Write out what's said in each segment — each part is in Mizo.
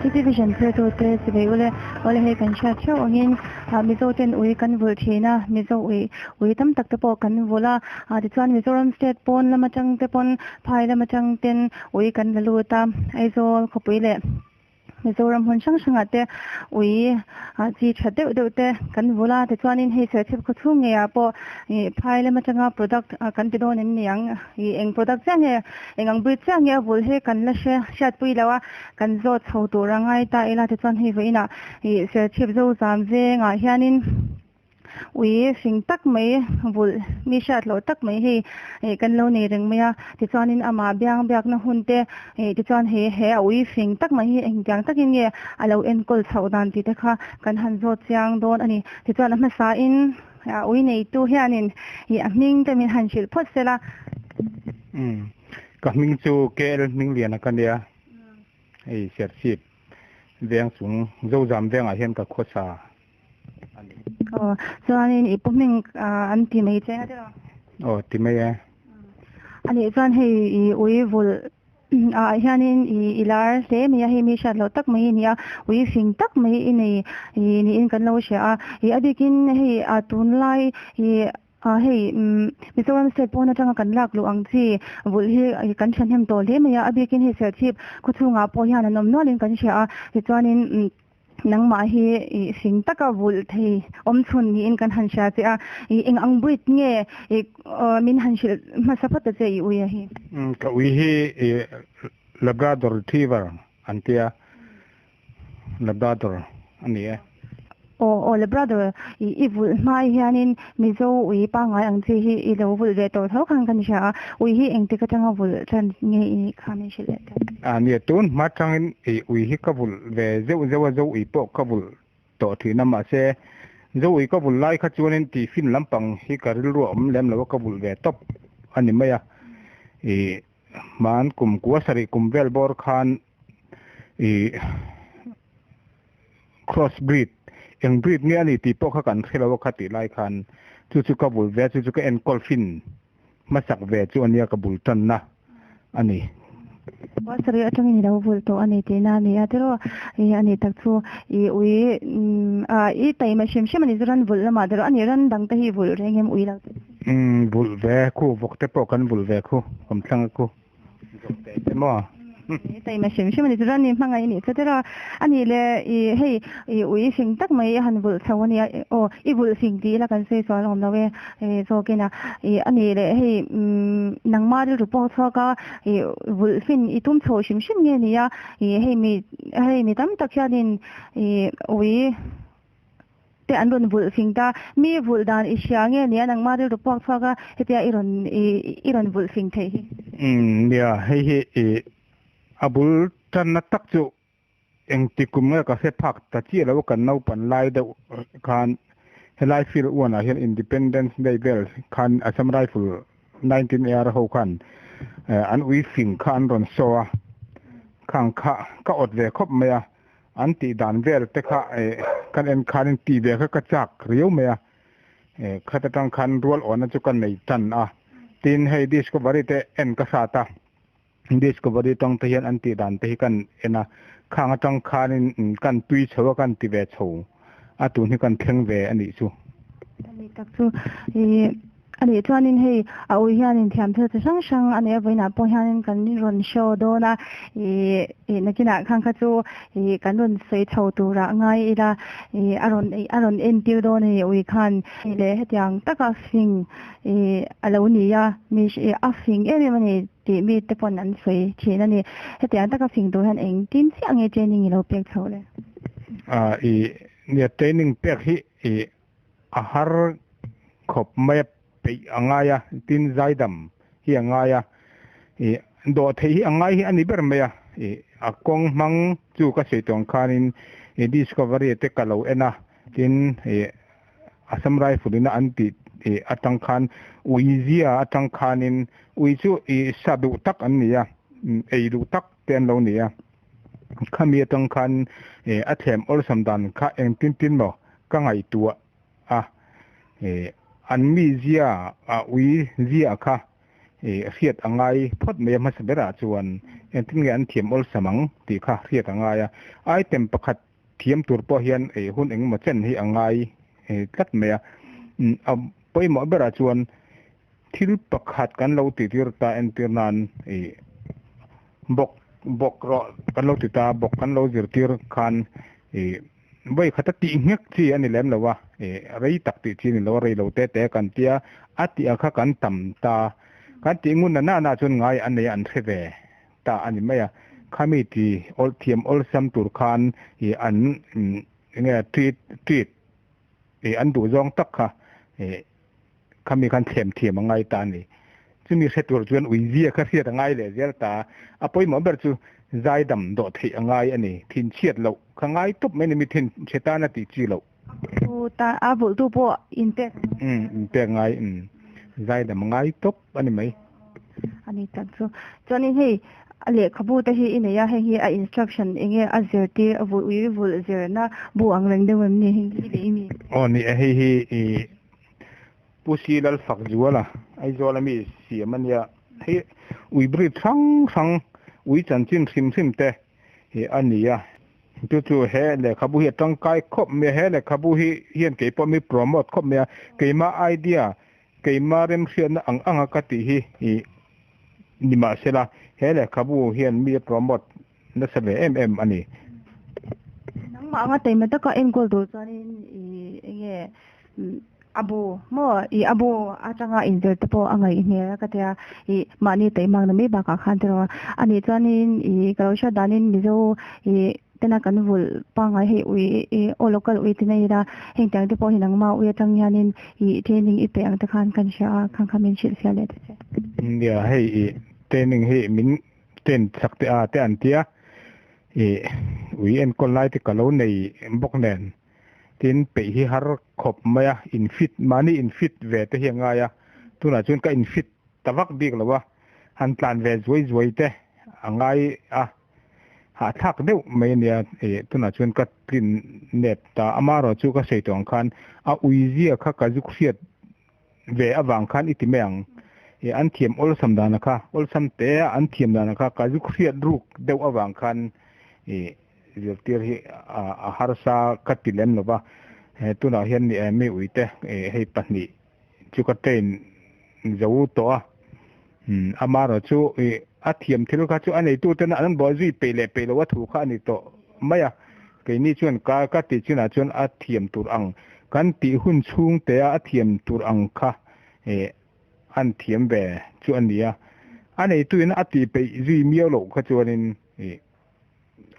City Vision thirtute chivei ule awle hei kan hriat theuh angin ah Mizo ten ui kan vulh thin a Mizo ui ui tam tak te pawh kan vulh a ah tichuan Mizoram state pawn lam atang te pawn phai lam atang ten ui kan la lut a Aizawl khawpui leh Mizoram hmun hrang hrangah te ui ah chi tha deuh deuh te kan vulh a tichuanin hei Serchhip khaw chhung ngeiah pawh ih phai lam atanga product ah kan ti dawn em ni ang ih eng product chiah nge eng ang breed chiah nge a vulh hi kan la hre hriatpui lo a kan zawt chho tur a ngai ta ila tichuan hei vawiinah ih Serchhip Zozam vengah hianin Ui fing tak mai vulh mi hriat loh tak mai hei ih kan lo nei reng mai a, tichuanin amah biang biakna hun te ih tichuan hei he a ui fing tak mai hi engtiang takin nge a lo enkawl chhoh dan tih te kha kan han zawt chiang dawn a ni. Tichuan a hmasain a ui neitu hianin ih a hming te min han hrilh phawt sela. Umm ka hming chu KL Hmingliana ka nia, hei Serchhip veng chung Zozam vengah hian ka khawsa. a ni. Aw, chuanin i pu hming an ti mai che a tiraw? Aw, ti mai e. A nih chuan hei i ui vulh ah hianin i i lar hle mai a, hei mi hriat loh tak mai i ni a, ui fing tak mai i nei niin kan lo hria a, i a bikin hei a tunlai i ah hei Mizoram state pawn atanga kan lak luh ang chi vulh hi kan thahnem tawh hle mai a, a bikin hei Serchhip khawchhungah pawh hian an awm nualin kan hria a, tichuanin Nangmah hi i fing taka vulh thei awm chhun niin kan han hria che a, i eng ang breed nge i min han hrilh hmasa phawt ta che i ui a hi? Ka ui hi i Labrador Retriever an tia, Labrador a ni e. Aw aw Labrador i i vulh hmai hianin Mizo ui pangngai ang chi hi i lo vulh ve tawh tho khan kan hria a, ui hi engtik atanga vulh tan nge i nih kha min hrilh leh ta. A nia, tun hma tangin i ui hi ka vulh ve zeuh zeuh a, zo ui pawh ka vulh tawh thin a, mahse zo ui ka vulh lai kha chuanin tihfin lampang hi ka rilru a awm lem lo a, ka vulh ve tawp a ni mai a, i hman kum kua sarih kum vel bawr khan i cross breed eng breed nge a ni tih pawh kha kan hre lo a kha tih lai khan chu chu ka bul ve a chu chu ka enkawl fin hmasak ve chu a nia ka bul tanna a ni. Grocery atangin i lo vulh tawh a ni tihna a ni a tiraw i a nih tak chu i ui ah i taima hrim hrim a ni chu ran vulh lamah tiraw a ni ran dang te hi i vulh reng em ui lo te. Umm vulh ve khu vawk te pawh kan vulh ve khu kawmthlang a khu. Maw? Taima hrim hrim a ni chu chuan ni hmangaih a nih chu tiraw a nih le i hei i ui fing tak mai i han vulh chho a nia aw i vulh fing tih ila kan sawi sual awm lo e zawkin a i a nih le hei nangma rilru pawh chhuak a i vulh fin i tum chho hrim hrim nge ni a i hei mi hei mi tam tak hianin i ui Te an rawn vulh fing ta. Mi vulh dan i hria nge nia nangma rilru puak chhuak a hetia i rawn i rawn vulh fing theih hi. Umm nia hei hi i a bul tanna tak chu engti kum nge ka hre phak ta chiah lo kan naupan lai deuh khan helai field uanah hian Independence Day vel khan Assam Rifle 19 AR ho khan an ui fing kha an rawn show a khang kha ka awt ve khawp mai a. An tih dan vel te kha kan en khanin tih ve kha ka chak riau mai a, khat atang khan rual awhna chu ka nei tan a, tin hei Discovery te en ka hrat a, Discovery tang te hian an tih dan te hi kan en a, khang atang khanin kan tui chho a kan ti ve chho a tun hi kan thleng ve a nih chu. A nih tak chu i A nih chuanin hei a ui hianin thiam thil chi hrang hrang a nei a, vawiinah pawh hianin kan rawn show dawn a, ih ih nakinah khan kha chu ih kan rawn sawi chho turah ngai ila ih a rawn a rawn entir dawn a ni ui khan leh hetiang taka fing ih a lo ni a, mi a fing em em a ni tih mi te pawn an sawi thin a ni, hetiang taka fing tur hian engtin chiah nge training i lo pek chho le? Ah ih nia training pek hi ih A har khawp mai a, peih a ngai a, tin zaidam hi a ngai a, ih dawh theih hi a ngai hi a ni ber mai a, ih a kawng hmang chu ka sawi tawng khanin ih Discovery te ka lo en a, tin ih Assam Rifle ina an tih ih atang khan ui zia atang khanin ui chu ih sa duh tak an ni a, ei duh tak te an lo ni a. Khami atang khan a thlem awlsam dan kha engtin tin maw ka ngaihtuah a, an mizia a ui zia kha hriat a ngai phawt mai a hmasa berah chuan engtin nge an thiam awlsam ang tih kha hriat a ngai a. Item pakhat thiam tur pawh hian hun engemaw chen hi a ngai tlat mai a. A pawimawh berah chuan thil pakhat kan lo ti tir ta entir nan bawk bawk rawh kan lo ti ta bawk kan lo zirtir khan vawi khata tih nghek chi a ni lem lo a, rei tak tih chi a ni lo a, rei lo te te kan tia a tih ang kha kan tam ta kan tih ngun na na na chuan ngai a nei a an hre ve ta a ni mai a, khami ti awl thiam awlsam tur khan an enge treat treat an duh zawng tak kha khami khan thlem thiam a ngai ta a ni. Chumi hre tur chuan uizia kha hriat a ngai leh zel ta. A pawimawh ber chu zaidam dawh theih a ngai a ni. Thinchhiat loh kha ngai tawp mai a ni, mi thinchhe tan a tih chi loh. Tu ta a vulhtu pawh inpek a ngai. Umm inpek ngai, umm zaidam a ngai tawp a ni mai. A ni tak chu. Chuanin hei a lehkhabu te hi i nei a, hei hi a instruction eng nge a zirtir a vulh ui vulh zirna bu ang reng deuh em ni heng hi leh i mi? Aw ni e, hei hi i Pu Si Lalfakzuala, Aizawl a mi siam a nia. Hei ui breed hrang hrang, ui chanchin hrim hrim te hi a ni a. Chu chu he lehkhabu hi a tangkai khawp mai a, he lehkhabu hi hian keipawh mi promote khawp mai a, keima idea, keima remhriatna ang anga ka tih hi i nimahsela he lehkhabu hian mi a promote nasa ve em em a ni. Nangmah anga taima taka enkawl tur chuanin i enge a bu maw i a bu atanga inzir te pawh a ngaih hmel a ka tia i mahni taihmak na mai bakah khan tiraw a nih chuanin i ka lo hriat danin Mizo i tena kan vulh pangngai hei ui i aw local ui te nei ila heng tiang te pawh hi nangmah ui atang hianin i training i pe ang te khan kan hria a khang kha min hrilhfiah leh ta che. Nia hei i training hi min Tent chak te a te an tia ih ui enkawl lai te ka lo nei bawk nen tin peih hi har khawp mai a in fit mahni in fit ve te hi a ngai a tunah chuan ka in fit ta vak bik lo a han tlan ve zuai zuai te a ngai a hahthlak deuh mai a nia ih tunah chuan ka tlin nep ta amaherawh chu ka sawi tawh ang khan a ui zia kha ka zuk hriat ve avang khan i ti mai ang. I an thiam awlsam dana kha, awlsam te a an thiam dana kha ka zuk hriat ruk deuh avang khan i zirtir hi a harsa ka ti lem lo va. Tunah hian ni mi uite hei pahnih chu ka train zo tawh a. Amaherawh chu i a thiam thil kha chu a neituten an buai zui peih leh peih lo a thu kha a ni tawh mai a. Keini chuan ka ka tih chinah chuan a thiam tur ang kan tih hun chhung te a a thiam tur ang kha eh an thiam ve chu a ni a. A neituin a tih peih zui miau loh kha chuanin ih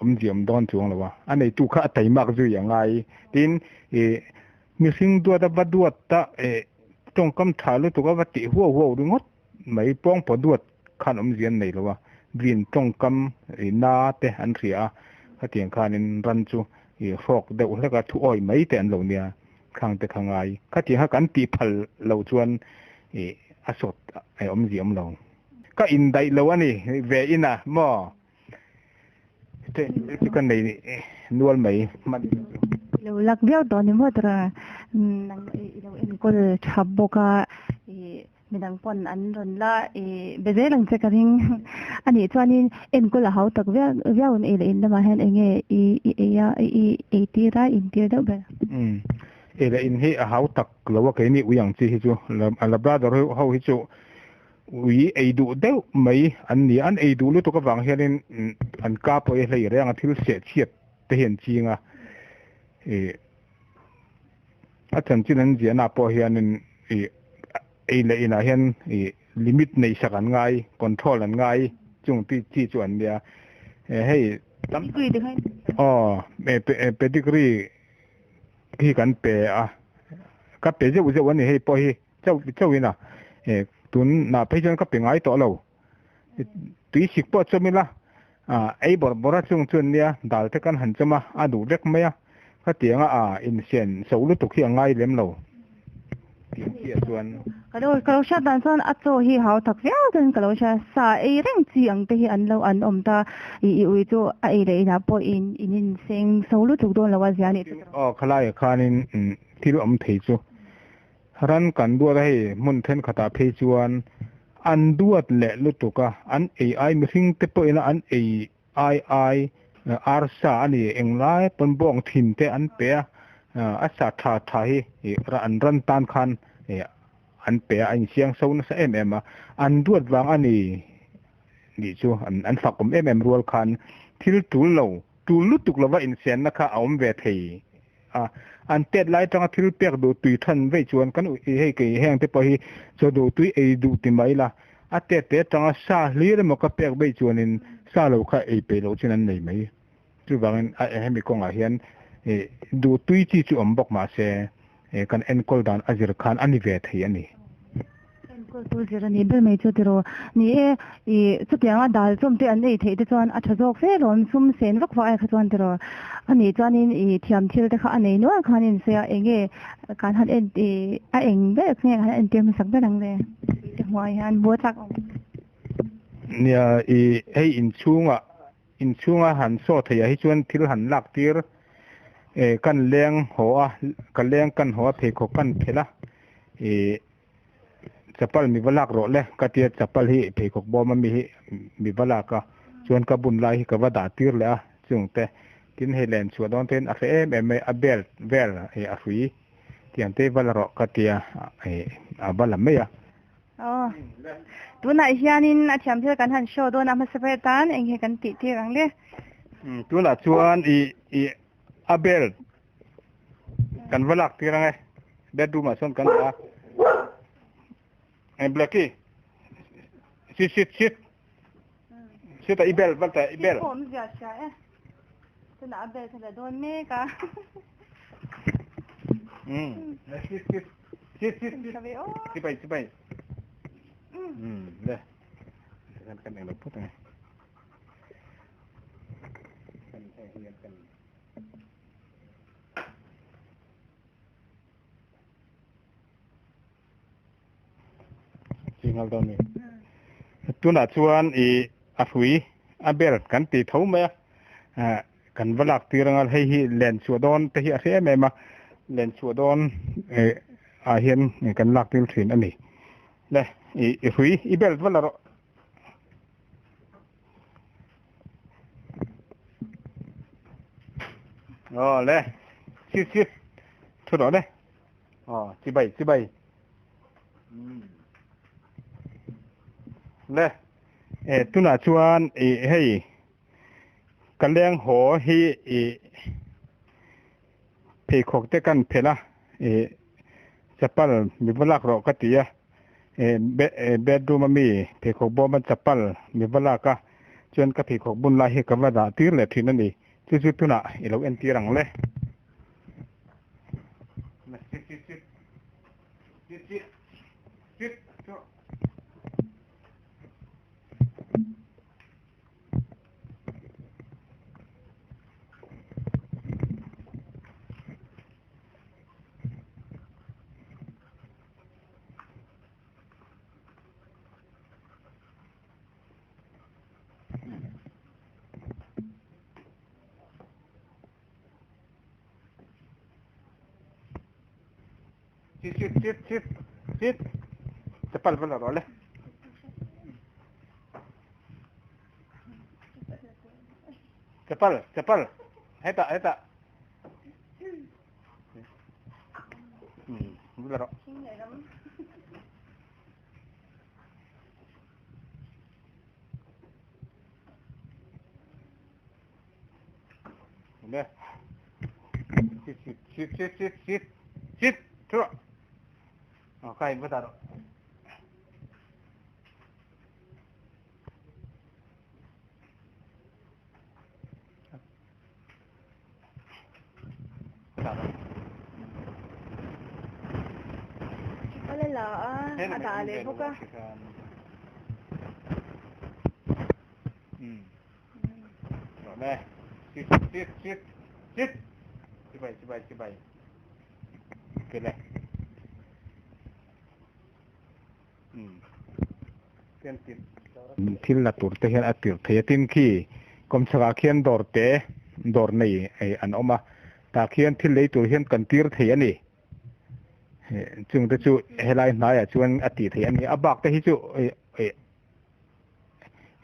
awmzia awm dawn chuang lo a. A neitu kha a taimak zui a ngai. Tin ih mihring duat a va duat a eh tawngkam tha lutuk a va tih huau huau ringawt mai pawngpaw duat khan awmzia an nei lo a, vin tawngkam ih na te an hria a, khatiang khanin ran chu ih hrawk deuh hlek a thu awih mai te an lo nia, khang te kha ngai. Khatiang kha kan tih phal loh chuan ih a sawt awmzia awm lo. Ka indaih lo a ni ve ina maw? Chu ka nei nual mai hman. I lo lak viau tawh ni maw tura nang i lo enkawl tha bawk a i midang pawn an rawn la i be zel ang che ka ring a nih chuanin enkawl a hau tak viau viau em ei leh in lamah hian eng nge i i ei a i ei tir a in tir deuh ber. Umm ei leh in hi a hau tak lo a keini ui ang chi hi chu Labrador ho hi chu Ui ei duh deuh mai an ni a, an ei duh lutuk avang hianin an ka pawh hi hlei reng a, thil seh chhiat te hi an ching a, ih a chanchin an ziahna pawh hianin ih ei leh inah hian ih limit neih sak an ngai, control an ngai chung ti chi chu an nia, hei tam aw pedigree hi kan pe a, ka pe zeuh zeuh a ni hei pawh hi. Chauh chauhin a, eh tun nah phei chuan ka pe ngai tawh lo. Tui sik pawh chawm ila, ah ei bawrh bawrh a chung chuan nia dal te kan han chawm a, a duh vek mai a. Khatianga a insen so lutuk hi a ngai lem lo tih chiah chuan. Ka lo ka lo hriat dan chuan a chaw hi hau tak viau chuan ka lo hria, sa ei reng chi ang te hi an lo an awm ta, i i ui chu a ei leh inah pawh in in inseng so lutuk dawn lo a zia nih chu. Aw khalaiah khanin thil awm thei chu Ran kan duat a hei hmun thenkhatah phei chuan An duat leh lutuk a, an ei ai mihring te pawhin an ei ai ai arsa a ni englai pawn bawng thin te an pe a, a sa tha tha hi an ran tan khan an pe a, a insiang so nasa em em a, an duat vang a ni nih chu an fak awm em em rual khan thil tul lo tul lutuk lova insianna kha a awm ve thei a, an tet lai atanga thil pek duh tui than veih chuan kan hei kei heng te pawh hi chaw duh tui ei duh ti mai la, a tet te atanga sa hlir emaw ka pek veih chuanin sa lo kha ei peih loh chin an nei mai. Chuvangin a hemi kawngah hian duh tui chi chu awm bawk mahse kan enkawl dan a zir khan a ni ve thei a ni. Enkawl tu zir a nih ber mai chu tiraw. Ni e, i chutianga dal chawm te an ei theih te chuan a tha zawk fe lawm, sum sen vak vak ai kha chuan tiraw. A nih chuanin i thiam thil te kha a nei nual khan insawi a, enge kan han en i a eng ber nge kan han entir hmasak ber ang le tih te hmuh ah hian buai tlak awm. Nia, i hei inchhungah Inchhunga han saw theiah hi chuan thil han lak tir eh kan leng haw a, ka leng kan haw a pheikhawk kan phelh a, ih chapal mi va lak rawh le ka tia chapal hi pheikhawk bawm a mi hi mi va lak a, chuan ka bun lai hi ka va dah tir leh a chungte tin hei len chhuah dawn te hian a hre em em mai a belt vel ih a hrui tiang te va la rawh ka tia ih a va la mai a. Aw, tunah hianin a thiam thil kan han show dawn a hmasa ber tan eng hi kan tih tir ang le. Tunah chuan i i a belt kan va lak tir ang e, bedroom ah sawn kan dah a. Eng Blackie, sit sit sit, sit a i belt va teh i belt. Sit pawh awmzia hria e, tunah a belt a la dawn mek a. Sit sit. Sit sit sit. Sipai sipai. Le. Kan kan eng lo phut ang. Kan heng hian kan Chingal dawn ni. Tunah chuan i a hrui a belt kan ti tho mai a. Kan va lak tir anga hei hi len chhuah dawn te hi a hre em em a, len chhuah dawn ah hian kan lak tir thin a ni. Le i hrui i belt va la rawh. Aw le sit sit thu rawh le. Aw chibai chibai. Le e tunah chuan i hei Ka leng haw hi i pheikhawk te kan phelh a, i chapal mi va lak rawh ka ti a, i bedroom a mi pheikhawk bawm a chapal mi va lak a, chuan ka pheikhawk bun lai hi ka va dah tir leh thin a ni, chu chu tunah i lo entir ang le. Sit sit sit sit sit chapal va la rawh le. Chapal chapal hetah hetah va la rawh. Le. Sit sit sit sit sit sit sit thu rawh. Aw kai va dah rawh. Chapal a la a, a dah leh bawk a. Thil la tur te hian a tirh thei a, tin khi kawmchhakah khian dawr te dawr nei an awm a, tah khian thil lei tur hian kan tir thei a ni. Chung te chu helai hnaiah chuan a tih theih a ni, a bak te hi chu.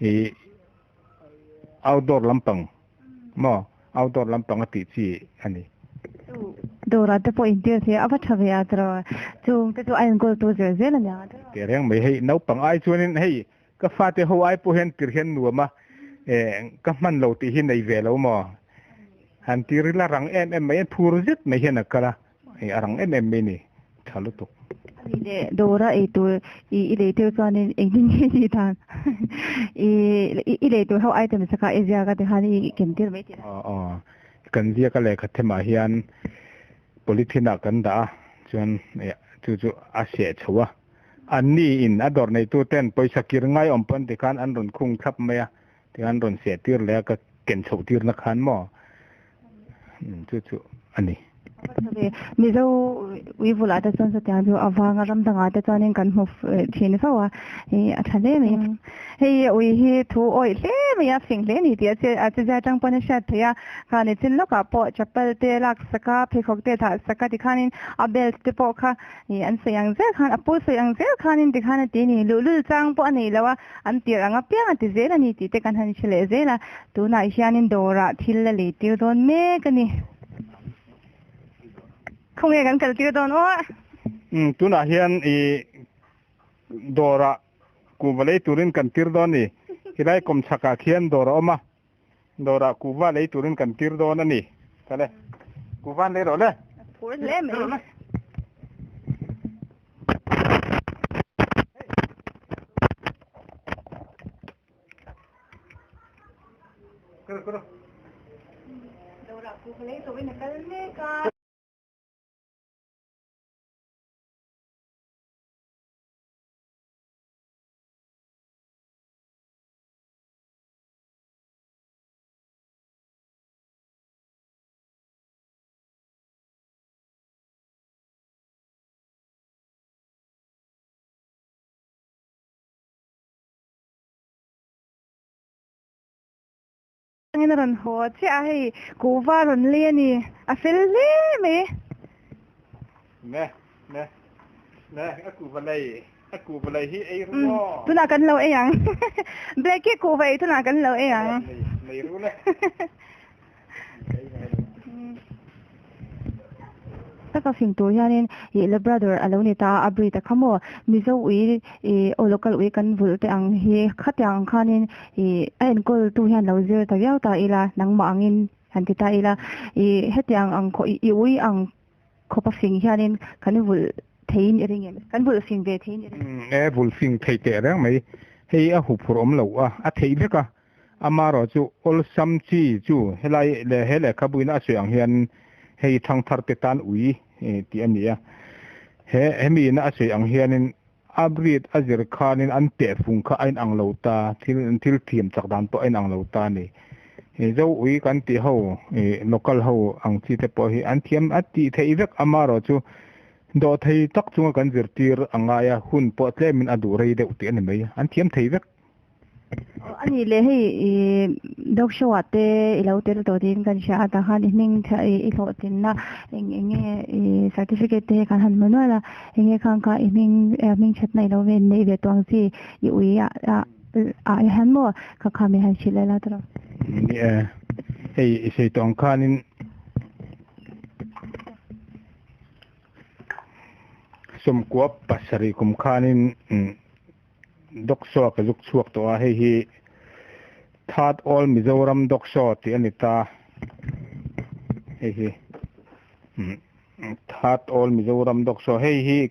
I outdoor lampang maw outdoor lampang a tih chi a ni. Dawrah te pawh intir thei a, a va tha ve a tiraw? Chung te chu a enkawl tu zel zel a nia tiraw? Teh reng mai hei naupang ai chuanin hei ka fate ho ai pawh hian tir hian nuam a, ka hman lo tih hi nei ve lo maw? Han tir ila rang em em mai a, phur zet mai hian a kal a, a rang em em mai ni, tha lutuk. Ani leh dawra ei tur i i lei tir chuanin engtin nge tih dan i i lei tur ho item saka i ziak a tikhan i ken tir mai tih Aw aw kan ziak a lehkha themah hian polythene ah kan dah a chuan chu chu a seh chho a anni in a dawr neitu ten pawisa kir ngai awm pawn tikhan an rawn khung thlap mai a tikhan rawn seh tir leh a ka ken chhoh tirna khan maw chu chu a ni. Mizo ui bulah te chuan chutiang chu a vang a, ram dangah te chuanin kan hmu thin fo a, ih a tha hle mai. Hei ui hi thu awih hle mai a, fing hle ni tih a che a chezia atang pawn a hriat theih a, kha ni chin lawkah pawh chapal te lak sak a, pheikhawk te dah sak a tikhanin a belt te pawh kha ih an sawi ang zel khan a pu sawi ang zel khanin tikhan a ti a ni, luhlul chang pawh a nei lo a, an tirh ang apiang a ti zel a ni tih te kan han hre leh zel a, tunah hianin dawrah thil a lei tir dawn mek a ni. Khawnge kan kal tir dawn aw? Umm tunah hian i dawrah kuhva lei turin kan tir dawn ni. Helai kawm chhakah khian dawr a awm a, dawrah kuhva lei turin kan tir dawn a ni. Kale, kuhva an lei rawh le. A phur hle mai. Dawrah kuhva lei turin a kal mek a. Angin a rawn haw chiah a hei kuhva a rawn lei a ni a fel hle mai. Ne ne ne a kuhva lei a kuhva lei hi ei ru aw. Tunah kan lo ei ang Black hi kuhva ei tunah kan lo ei ang. Nei ru le. Taka fing tur hianin ih Labrador a lo ni ta a, a breed a kha maw? Mizo ui ih aw local ui kan vulh te ang hi khatiang ang khanin ih a enkawl tu hian lo zir ta viau ta ila nangmah angin han ti ta ila ih hetiang ang khaw ih ui ang khawpa fing hianin kan vulh theiin i ring em? Kan vulh fing ve theiin i ring em? E vulh fing thei teh reng mai, hei a huphurh awm loh a, a theih vek a, Amaherawh chu awlsam chi chu helai leh he lehkhabuin a sawi ang hian hei thangthar te tan ui tih a ni a. He hemi ina a sawi ang hianin a breed a zir khanin an tehfung kha a inang lo ta, thil thil thiam chak dan pawh a inang lo ta a ni. Zo ui kan tih ho local ho ang chi te pawh hi an thiam a tih theih vek amaherawh chu dawhthei tak chunga kan zirtir a ngai a, hun pawh tlemin a duh rei deuh tih a ni mai. An thiam thei vek. A nih leh hei i dog show ah te i lo tel tawh tiin kan hria a tah khan i hming i hlawhtlinna eng eng nge i certificate te kan han hmu nual a eng nge khang kha i hming hming thatna i lo ve neih ve tawh ang chi i ui ah ah hian maw kha kha min han hrilh ela tawh. Ni e, hei i sawi tawh ang khanin sawmkua pasarih kum khanin Dog show ka zuk chhuak tawh a, hei hi Third All Mizoram Dog Show tih a ni ta. Hei hi Third All Mizoram Dog Show hei hi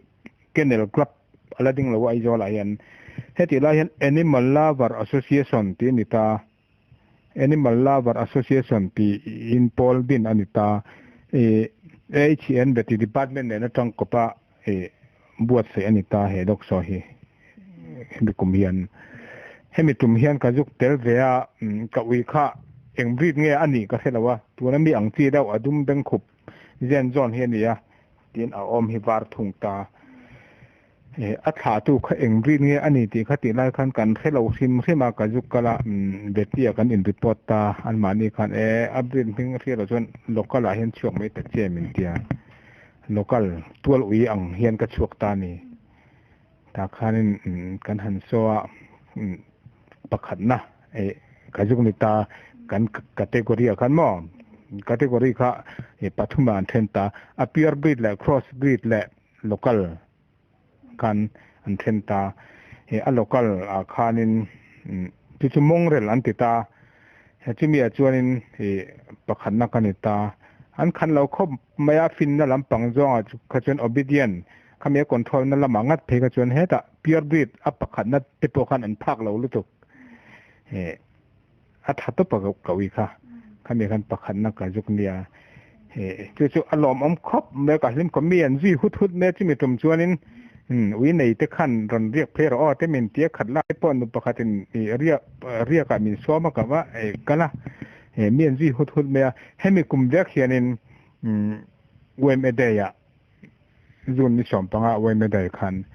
Kennel Club a la ding lo a Aizawl ah hian. Hetih lai hian Animal Lover Association tih a ni ta. Animal Lover Association tih in pawl din a ni ta. Ih AHN Vety Department nen atang kawp a ih buatsaih a ni ta he dog show hi hemi kum hian. Hemi tum hian ka zuk tel ve a, ka ui kha eng breed nge a nih ka hre lo a, tuna mi ang chi deuh a dum beng khup zen zawn hi a ni a, tin a awm hi var thung ta. A thlahtu kha eng breed nge a ni tih kha tih lai khan kan hre lo hrim hrim a, ka zuk kal a, Betty ah kan in report ta, anmahni khan e a breed hming hria lo chuan local ah hian chhuak mai ta che min tia, local tual ui ang hian ka chhuak ta a ni. Tah khanin kan han saw a. pakhatna eh ka zuk ni ta kan category ah khan maw category kha eh pathum ah an then ta a pure breed leh cross breed leh local khan an then ta eh a local ah khanin chu chu mongrel an ti ta chumi ah chuanin eh pakhatna ka ni ta an khan lo khawp mai a finna lampang zawngah kha chuan obedient Khami a control na lamah ngat phei kha chuan hetah pure breed a pakhatna te pawh khan an phak lo lutuk. Eh a tha tawp a ka ui kha. Khami khan pakhatna ka zuk nia. Eh chu chu a lawmawm khawp mai a ka hlim khawp. Mi an zui hut hut mai a chumi tum chuanin ui nei te khan rawn riak phei rawh aw te min tia khat lai pawh nu pakhatin riak riakah min sawm a ka va kal a. Eh mi an zui hut hut mai a. Hemi kum vek hianin UMA Day ah June ni 15 YMA Day khan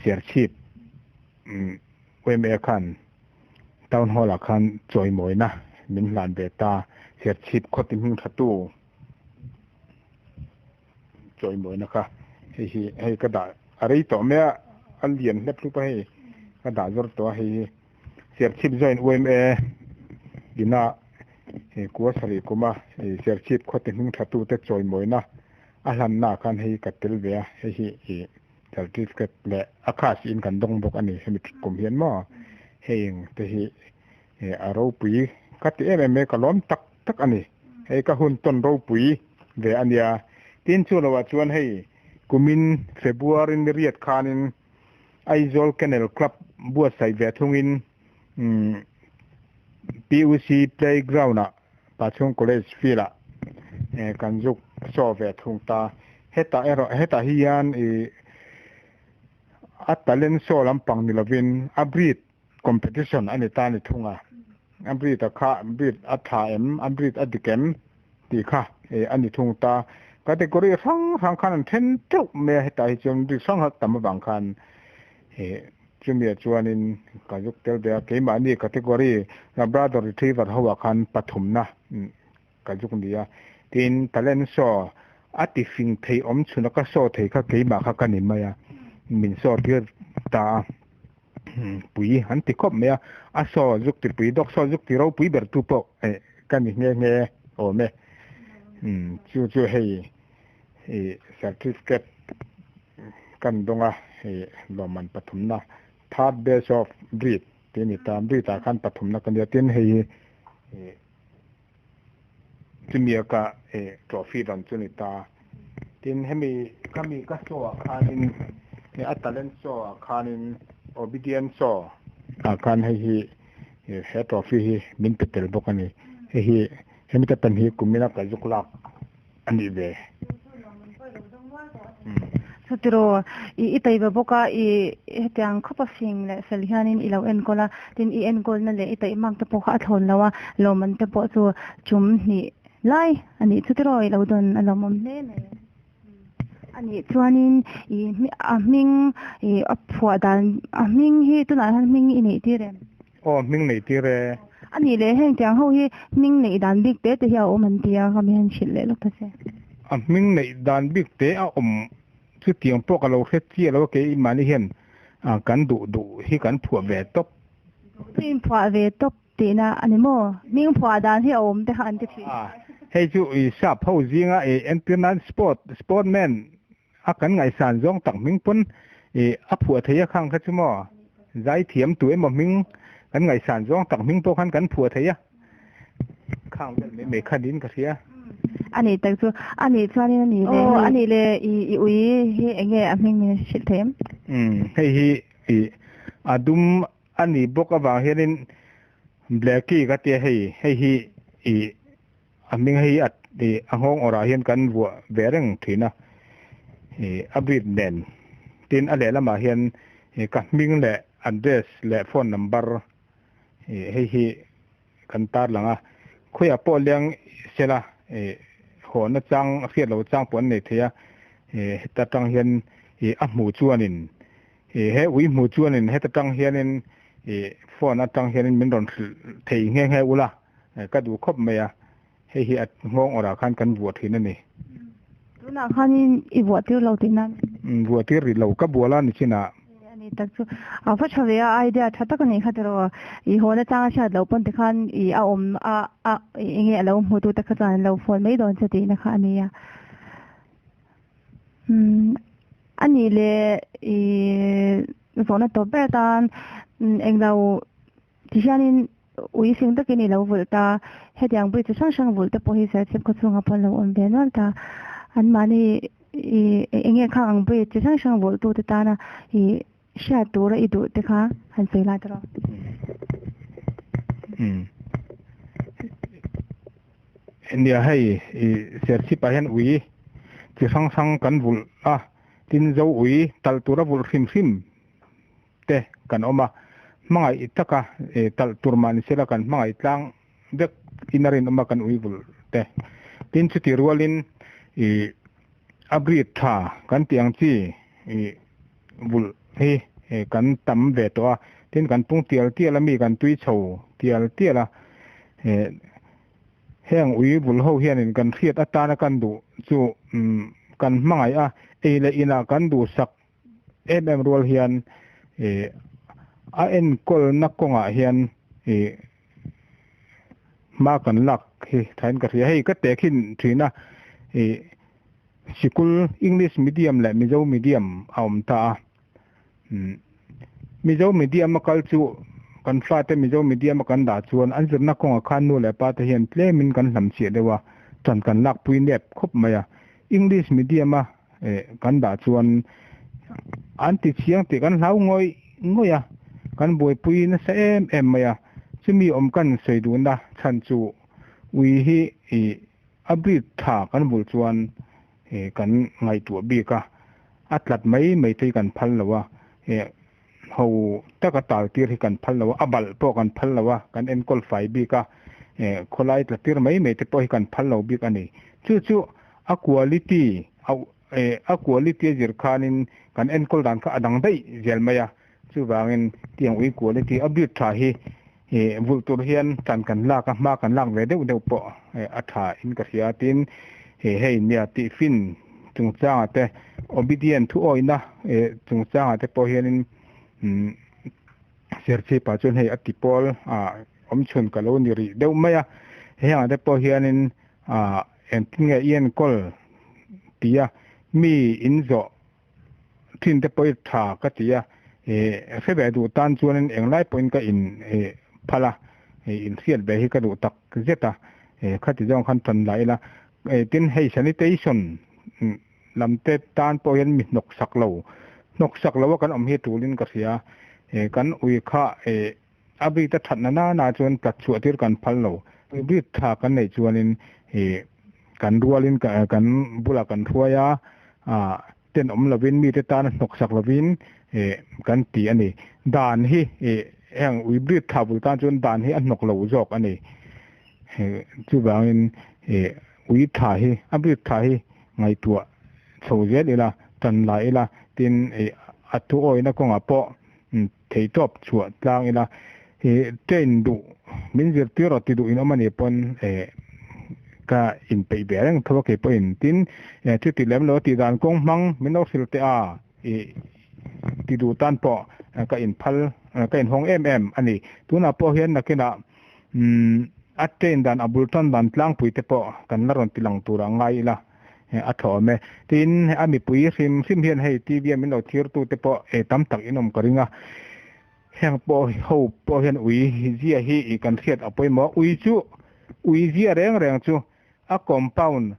Serchhip YMA khan Town Hall ah khan chawimawina min hlan ve ta. Serchhip khawti hming thatu chawimawina kha hei hi hei ka dah a rei tawh mai a, a lian hlep hlup a hei ka dah zawr tawh a hei hi. Serchhip Joint YMA ina kua sarih kuma Serchhip khawti hming thatute chawimawina A hlanna ah khan hei ka tel ve a, hei hi ih certificate leh a khas in kan dawng bawk a ni hemi kum hian maw heng te hi ih a ropui ka ti em em mai ka lawm tak tak a ni hei ka hun tawn ropui ve a nia tin chu loah chuan hei kumin February ni riat khanin Aizawl Kennel Club buatsaih ve thungin umm PUC playground ah Pachhung College field ah kan zuk saw ve thung ta. Hetah erawh hetah hian ih a talent show lampang ni lovin a breed competition a ni ta ni thung a. A breed a kha breed a tha em, a breed a dik em tih kha a ni thung ta. Category hrang hrang khan an then teuh mai a hetah hi chuan breed hrang hrang tam avang khan ih Chumi ah chuanin ka zuk tel ve a, keimahni category Labrador Retriever ho ah khan pathumna ka zuk ni a, tin talent show a ti fing thei awm chhun a ka show thei kha keimah kha ka ni mai a, min show tir ta a, pui an ti khawp mai a, a show zuk ti pui dog show zuk ti ropui ber tu pawh ka ni nghe nghe awm e, chu chu hei Ih certificate kan dawng a, ih lawmman pathumna third batch of breed tih a ni ta, breed ah khan pathumna ka nia tin hei hi ih chumi a ka ih trophy rawn chu ni ta. Tin hemi khami ka show ah khanin a talent show ah khanin obedient show ah khan hei hi he trophy hi min pe tel bawk a ni. Hei hi hemi te pan hi kumina ka zuk lak a nih ve. Chutiraw, i i taiva bawk a, i hetiang khawpa fing leh fel hianin i lo enkawl a, tin i enkawlna leh i taihmak te pawh kha a thlawn lo a, lawmman te pawh chu chum hnih lai a nih. Chutiraw, i lo dawn a lawmawm hle mai. A nih chuanin i a hming i a phuah dan a hming hi tunah hian hming i neih tir em? Aw hming neih tir e. A nih leh heng tiang ho hi hming neih dan bik te te hi a awm an ti a, khami hian hrilh leh lawk ta che. A hming neih dan bik te a awm chutiang pawh ka lo hre chiah lo a kei mahni hian kan duh duh hi kan phuah ve tawp. Duh duh in phuah ve tawp tihna a ni maw? Hming phuah dan hi a awm te kha an ti thin. Hei chu i sap ho zinga i entir nan sport sportman a kan ngaihsan zawng tak hming pawn i a phuah thei a khang kha chu maw zai thiam tu emaw hming kan ngaihsan zawng tak hming pawh khan kan phuah thei a khang vel mai mai kha niin ka hria. A nih tak chu a nih chuanin a nih leh aw a nih leh i i ui hi enge a hming min hrilh thei em? Umm hei hi i a dum A ni bawk avang hianin Blackie ka tia hei, hei hi ih a hming hei a ih a nghawng awrah hian kan vuah ve reng thin a, ih a breed nen. Tin a lehlamah hian ih ka hming leh address leh phone number ih hei hi kan tarlang a. Khawiah pawh leng sela ih hawhna chang hriat lo chang pawh an nei thei a, ih heta tang hian ih a hmuh chuanin Ih he ui hmu chuanin heta tang hianin ih phone atang hianin min rawn hrilh thei nghe nghe ula ka duh khawp mai a, hei hi a nghawng awrah khan kan vuah thin a ni. Tunah khanin i vuah tir lo tihna? Vuah tir rih lo, ka bual a ni chinah. A ni. Ni tak chu a va tha ve a, idea tha tak a nih kha tiraw. I haw na chang a hriat loh pawn tikhan i a awm a a enge a lo hmu tu te kha chuan an lo phone mai dawn che tihna kha a ni a. Umm a nih leh i zawhna tawp ber atan englo ti hianin ui fing takin i lo vulh ta, hetiang bridge hrang hrang vulh te pawh hi Serchhip khawchhungah pawh an lo awm ve nual ta. Anmahni i eng nge khang ang bridge chi hrang hrang vulh tute tana i hriat tura i duh te kha han sawi lai ta rawh. Nia hei i Serchhip ah hian ui chi hrang hrang kan vulh a, tin zo ui talh tura vulh hrim hrim te kan awm a, hmangaih taka talh tur mah ni sela kan hmangaih tlang vek in a rinawm a kan ui vulh te. Tin chuti rualin ih a breed tha kan tih ang chi ih vulh hi kan tam ve tawh a, tin kan pung tial tial a mi kan tui chho tial tial a, heng ui vulh ho hianin kan hriat atana kan duh chu kan hmangaih a, ei leh inah kan duhsak em em rual hian ih a enkawlna kawngah hian ih hma kan lak hi thain ka hria. Hei ka tehkhin thin a ih sikul English medium leh Mizo medium a awm ta a. Mizo medium a kal chu kan fate Mizo medium a kan dah chuan an zirna kawngah khan nu leh pa te hian tlemin kan hlamchhiah deuh a, ṭan kan lakpui nep khawp mai a. English medium a kan dah chuan an ti chiang tih kan hlau ngawih ngawih a, kan buaipui nasa em em mai a. Chumi awm kan sawi duhna chhan chu ui hi a breed tha kan vulh chuan kan ngaihtuah bik a, a tlat mai mai te hi kan phal lo a, ho taka tal tir hi kan phal lo a, a balh pawh kan phal lo a, kan enkawl fai bik a, khawlai tla tir mai mai te pawh hi kan phal lo bik a ni. Chu chu a quality a quality a zir khanin kan enkawl dan kha a dang daih zel mai a, chuvangin tiang ui quality a bik tha hi vulh tur hian tan kan lak a, hma kan lak ve deuh deuh pawh a tha in ka hria. Tin, hei nia tihfin chungchangah te, obedient thu awihna chungchangah te pawh hianin Serchhip-ah chuan hei a ti pawl awm chhun ka lo ni rih deuh mai a. Hengah te pawh hianin engtin nge i enkawl tia mi inzawh thin te pawh hi tha ka ti a, hre ve duh tan chuanin englai pawhin ka in phal a, inhriat ve hi ka duh tak zet a, khati zawng khan tan la ila. Tin hei sanitation lam te tan pawh hian mi hnawk sak lo, hnawk sak lo a kan awm hi tulin ka hria. Kan ui kha a brit a that na nana chuan tlat chhuah tir kan phal lo. Ui brit tha kan neih chuanin kan rualin kan bulah kan hruai a, tenawm lovin mite tana hnawk sak lovin kan ti a ni. Dan hi heng ui brit tha bul tan chuan dan hi a hnawk lo zawk a ni. Chuvangin ui tha hi a brit tha hi ngaihtuah chho zel ila, tan la ila, tin a thu awihna kawngah pawh Theihtawp chhuah tlang ila i train duh min zirtir rawh ti duh in awm a nih pawn ka inpeih ve reng tho a kei pawhin tin chuti lem lo tih dan kawng hmang min lo hrilh teh a i ti duh tan pawh ka inphal ka inhawng em em a ni. Tunah pawh hian nakinah a train dan a bul tan dan tlangpui te pawh kan la rawn ti lang tur a ngai ila. A thaw awm e. Tin, a mipui hrim hrim hian hei TV a min lo thirtu te pawh tam tak in awm ka ring a. Heng pawh ho pawh hian ui zia hi i kan hriat a pawimawh. Ui chu, ui zia reng reng chu a compound,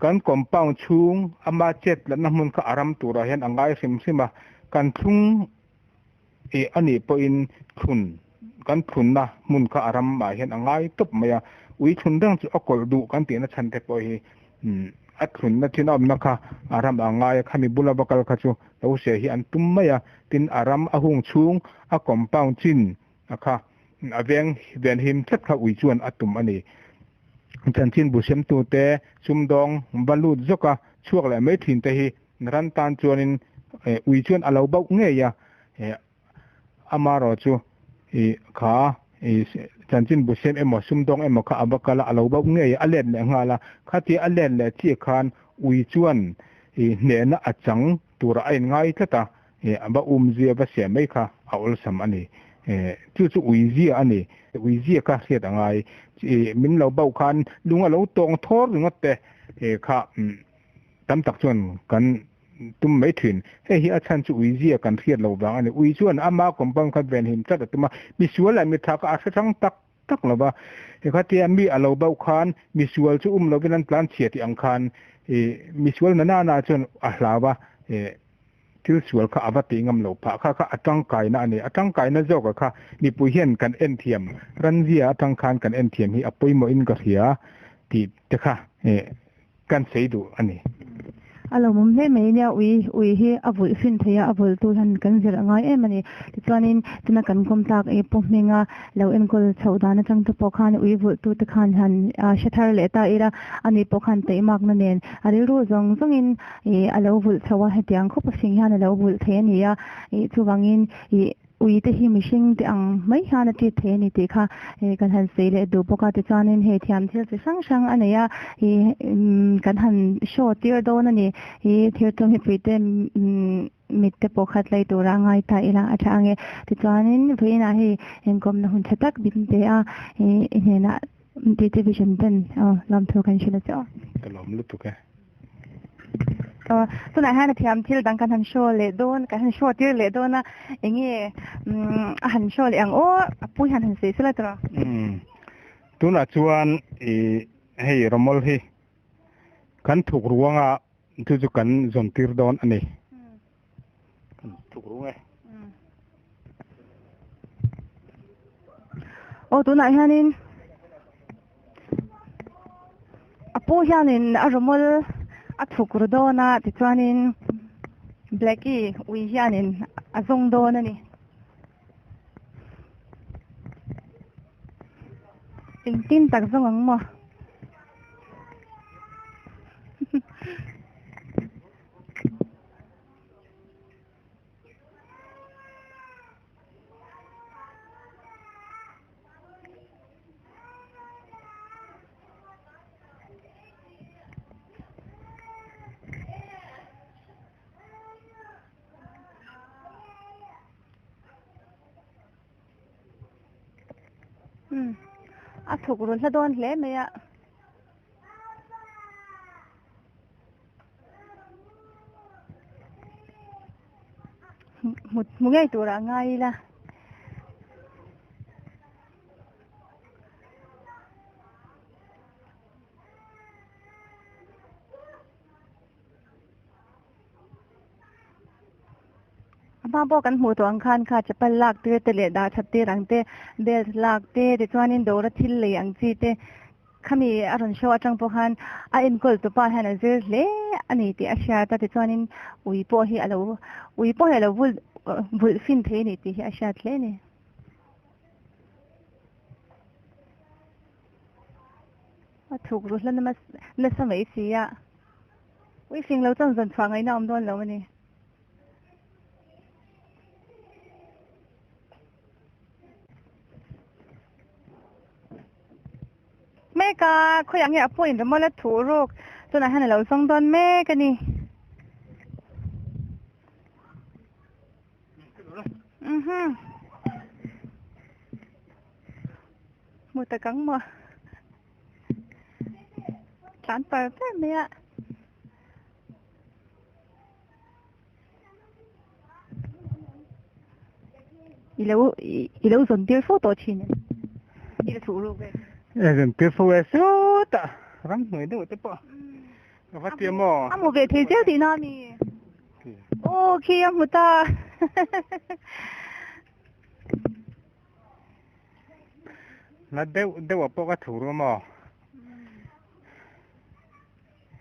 kan compound chhung ama chet tlatna hmun kha a ram turah hian a ngai hrim hrim a. Kan thlung i a nih pawhin thlun, kan thlunna hmun kha a ram ah hian a ngai tawp mai a, ui thlun reng chu a kawlh duh kan tihna chhan te pawh hi a thlunna thin a awmna kha a ram ah a ngai a, khami bula va kal kha chu lo hria hi an tum mai a, tin a ram a hung chhung a compound chin a kha a veng ven him tlat kha ui chuan a tum a ni. Chanchinbu semtute sumdawng va lut zawk a chhuak leh mai thin te hi Ran tan chuanin ui chuan a lo bauh ngei a, amarawh chu kha chanchin bu sem emaw sumdawng emaw kha a va kal a, a lo bauh ngei a, a let leh nghal a. Khatia a let leh chiah khan ui chuan hnehna a chang turah a inngai tlat a. va umzia va siam mai kha a awlsam a ni. Chu chu uizia a ni. Uizia kha hriat a ngai. Min lo bauh khan lung a lo tawng thawr ringawt te kha tam tak chuan kan tum mai thin. Hei hi a chhan chu uizia kan hriat loh vang a ni. Ui chuan ama compound kha venhim tlat a tum a, misual leh mitha kha a hre hrang tak tak lo va. Khatia mi a lo bauh khan misual chu um lovin an tlan chhia tih ang khan misual na na na chuan a hlau a, thil sual kha a va tih ngam loh phah. Kha kha a tangkaina a ni. A tangkaina zawka kha mipui hian kan en thiam, ranzia atang khan kan en thiam hi a pawimawhin ka hria tih te kha kan sawi duh a ni. A lo mum hle mai nia, ui ui hi a vulh fin thei a, a vulh tu hian kan zir a ngai em a ni. Tichuanin tuna kan kawm tlak ei pawh hminga lo enkawl chhoh dan atang te pawh khan ui vulh tu te khan han hre thar leh ta ila, ani pawh khan taihmakna nen a rilru zawng zawngin ih a lo vulh chho a, hetiang khawp a fing hian a lo vulh thei a ni a, ih chuvangin ih ui te hi mihring te ang mai hian a tit thei a ni tih kha ih kan han sawi leh duh bawk a, tichuanin hei thiam thil chi hrang hrang a nei a, ih kan han show tir dawn a ni, ih thil chu mipui te umm mit te pawh khat lei tura ngai ta ila a tha ang e, tichuanin vawiinah hei inkawmna hun tha tak min pe a, ih i hnenah T Vision ten aw lawmthu kan hrilh a che aw. Ka lawm lutuk e. Tunah hian a thiam thil dang kan han show leh dawn, kan han show tir leh dawn a, enge a han show leh ang aw, a pui hian han sawi sela tawh. Tunah chuan i hei rawmawl hi kan thuk ruanga chu chu kan zawn tir dawn a ni. Kan thuk ruang e. Aw tunah hianin A pu hianin a rawmawl a chhuk ru dawn a, tichuanin Blackie ui hianin a zawng dawn a ni. Engtin tak zawng ang maw? A thuk run hla dawn hle mai a. Hmu ngei turah ngai ila. A hma pawh kan hmuh tawh ang khan kha chapal lak tir te leh dah that tir ang te belt lak te tichuanin dawra thil lei ang chi te khami a rawn show atang pawh khan a enkawl tu pa hian a zir hle a ni tih a hriat a tichuanin ui pawh hi a lo ui pawh hi a lo vul vulh fin thei a ni tih hi a hriat hle a ni. A thuk ru hla nasa mai si a, ui fing lo chuan zawn chhuah ngaihna awm dawn lo a ni. Mek a, khawiah nge a pawh inremawla thuh ruk tunah hian a lo zawng dawn mek a ni. Mhm. Hmu tak ang maw? Tlan par par mai a. I lo i lo zawn tir fo tawh thin em? I la thuh ruk em? E zawn tir fo e sawtah ram hnuai deuh te pawh ka va tia maw? A hmu ve thei zel tihna a mi? Aw khi a hmu ta. La deuh deuh ah pawh ka thu ru maw?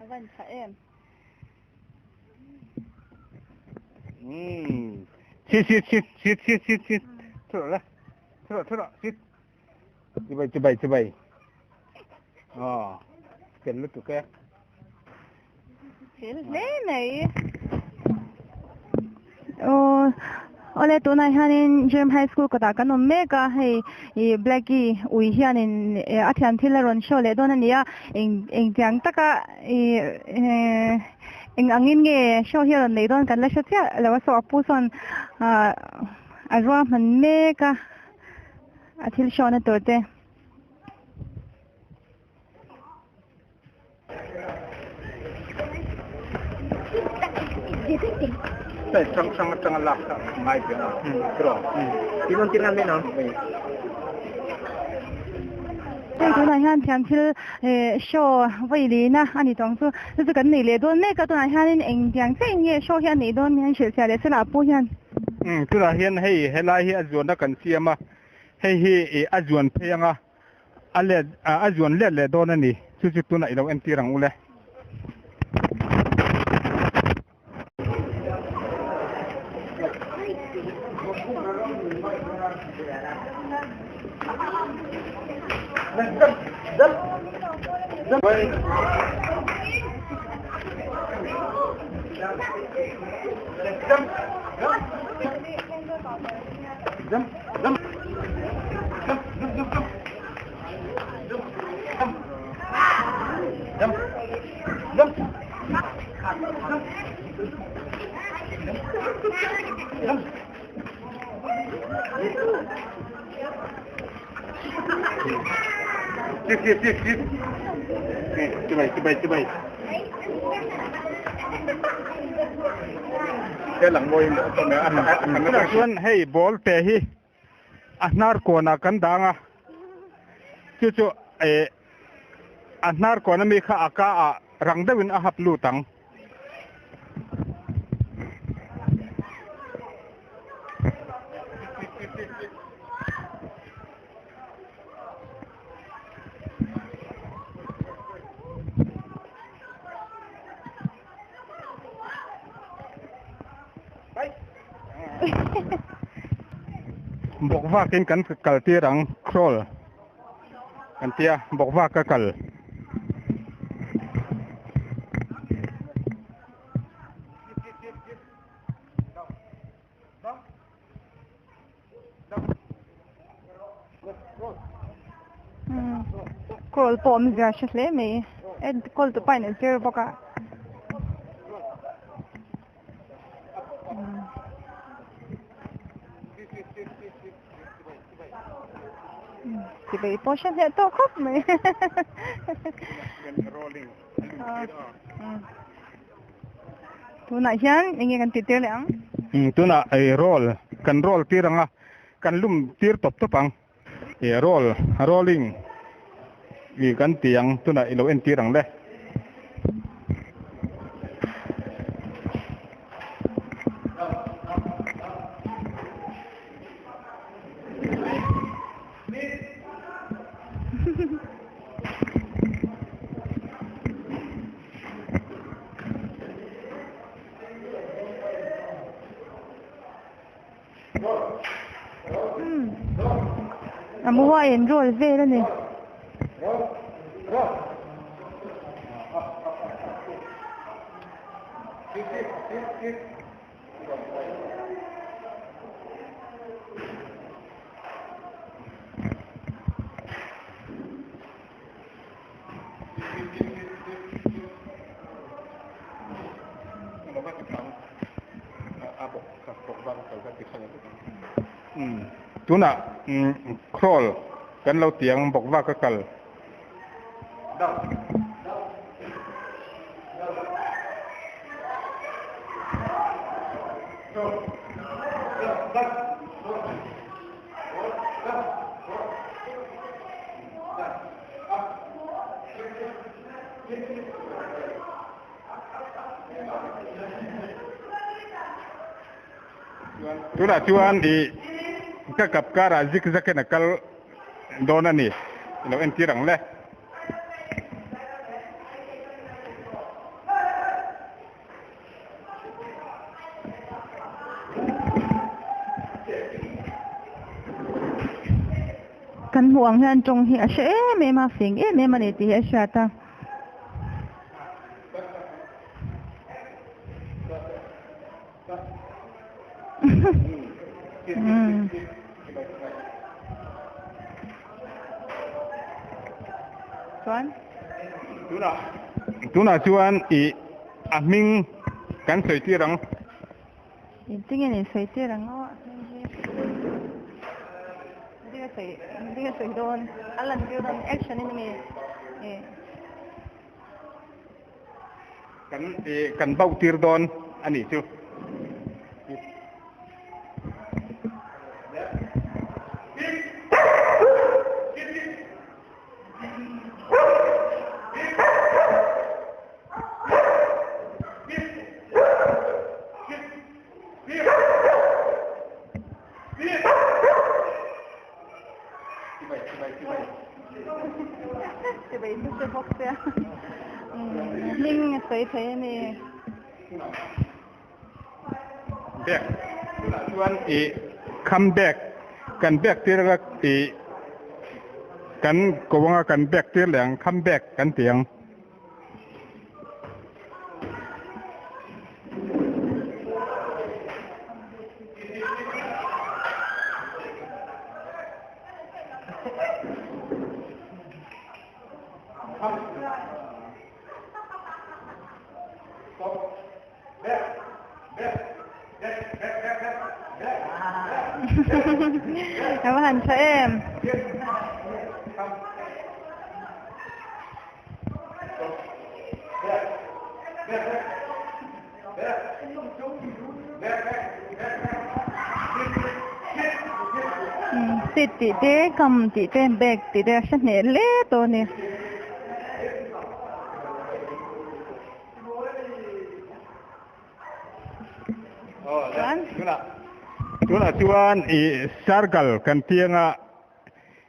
A van tha em. Umm. Sit sit sit sit sit sit sit. Thu rawh la. Thu rawh thu rawh sit. Chibai chibai chibai. Aw. Fel lutuk e. Fel hle mai. Aw awle tunah hianin Gem High School kawtah kan awm mek a, hei ih Blackie ui hianin a thiam thil a rawn show leh dawn a ni a, eng engtiang taka ih eh. Eng angin nge show hi a rawn nei dawn kan la hre chiah lo a, saw a pu sawn ah a ruahman mek a, a thil show na tur te. Hei hrang hrang atanga lak kha a ngai ve a, tiraw? Hei tunah hian thiam thil eh show vawi lina a ni tawng chu chu chu kan nei leh dawn mek a tunah hianin eng tiang chiah in nge show hi a neih dawn hian hrilh chhiah leh sela a pu hian. Umm tunah hian hei helai hi a zuanna kan siam a, hei hi ih a zuan phei anga a let a zuan let leh dawn a ni chu chu tunah i lo entir ang u le. Chuan hei ball te hi a hnar kawnah kan dang a chu chu eh a hnar kawn ami kha a ka ah rang deuhin a hap lut ang. Bawkvakin kan kal tir ang crawl kan tia bawkvak a kal. Crawl pawh awmzia a hre hle mai e call tu pa in a zir bawk a. Chibai pawh hre hneh tawh khawp mai. Tunah hian eng nge kan tih tir leh ang? Tunah ei roll kan roll tir ang a, kan lum tir tawp tawp ang. E roll rolling i kan ti ang tunah i lo en tir ang le. A mu a in roll vel a ni. Tunah crawl kan lo ti ang bawk vak a kal. Tunah chuan ih ka kap karah zik zakin a kal dawn a ni i lo entir ang le. Kan hmuh ang hian tawng hi a hre em em a, fing em em a ni tih hi a hriat a. Chuan? Tunah chuan ih. a hming kan sawi tir ang. Engtin nge ni sawi tir ang aw a hming hi. Engtin nge sawi engtin nge sawi dawn a lan tir dawn action in nge eh. Kan kan bauh tir dawn a nih chu. Chibai chu hre bawk sia hming a sawi thei a ni. Bag tunah chuan ih kham bag kan bag tir anga ih kan ko anga kan bag tir leh ang kham bag kan ti ang. A va han tha em. Seat tih te kam tih te bag tih te a hre hneh hle tawh a ni. Chuan. Tunah chuan i circle kan tianga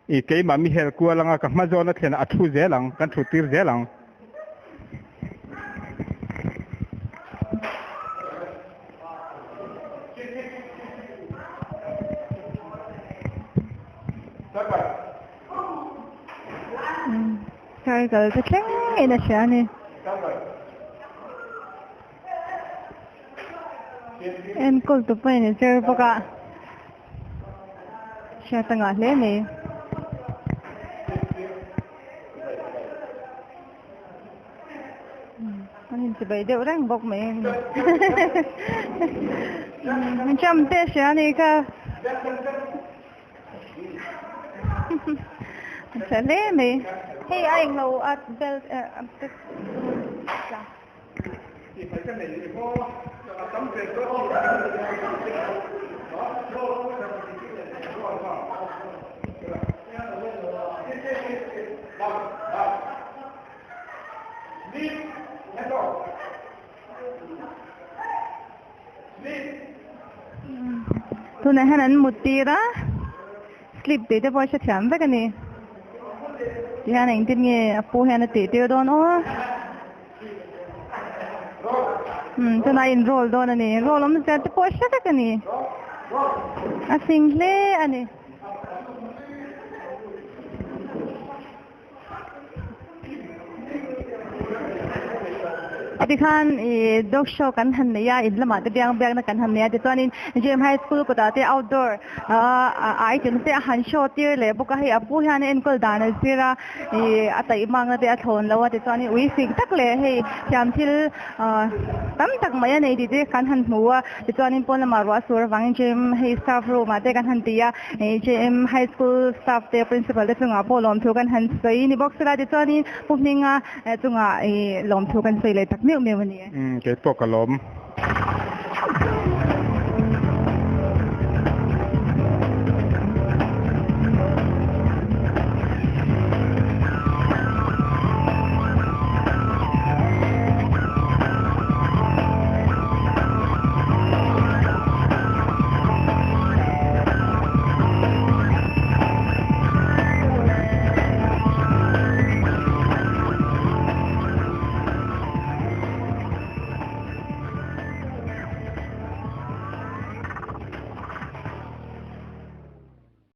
i keimah mi hel kual anga ka hma zawn a thlen a thu zel ang kan thu tir zel ang. Circle te thleng in a hria a ni. Enkawl tu pawhin a zir bawk a, hriat a ngah hle mai. An inchibai deuh reng bawk mai a ni. Jump te a hria a ni kha. A tha hle mai. Hei a englo a belt a Tunah hian an mut tir a, sleep tih te pawh a hrethiam vek a ni. Tihian engtin nge a pu hian a tih tir dawn aw. Umm tunah in roll dawn a ni, roll awmzia te pawh a hre vek a ni. A fing hle a ni. Tikhan ih dog show kan han nei a, in lamah te biang biakna kan han nei a tichuanin Gym High School kawtah te outdoor ah item te a han show tir leh bawk a, hei a pu hian a enkawl dan a zir a ih a taihmakna te a thlawn lo a tichuanin ui fik tak leh hei thiam thil ah tam tak mai a nei tih te kan han hmu a tichuanin pawn lamah ruah sur avangin gym hei staff room ah te kan han ti a. JM High School staff te principal te chungah pawh lawmthu kan han sawi ni bawk sela tichuanin Pu Hminga chungah lawmthu kan sawi leh tak meuh meuh a ni. Kei pawh ka lawm.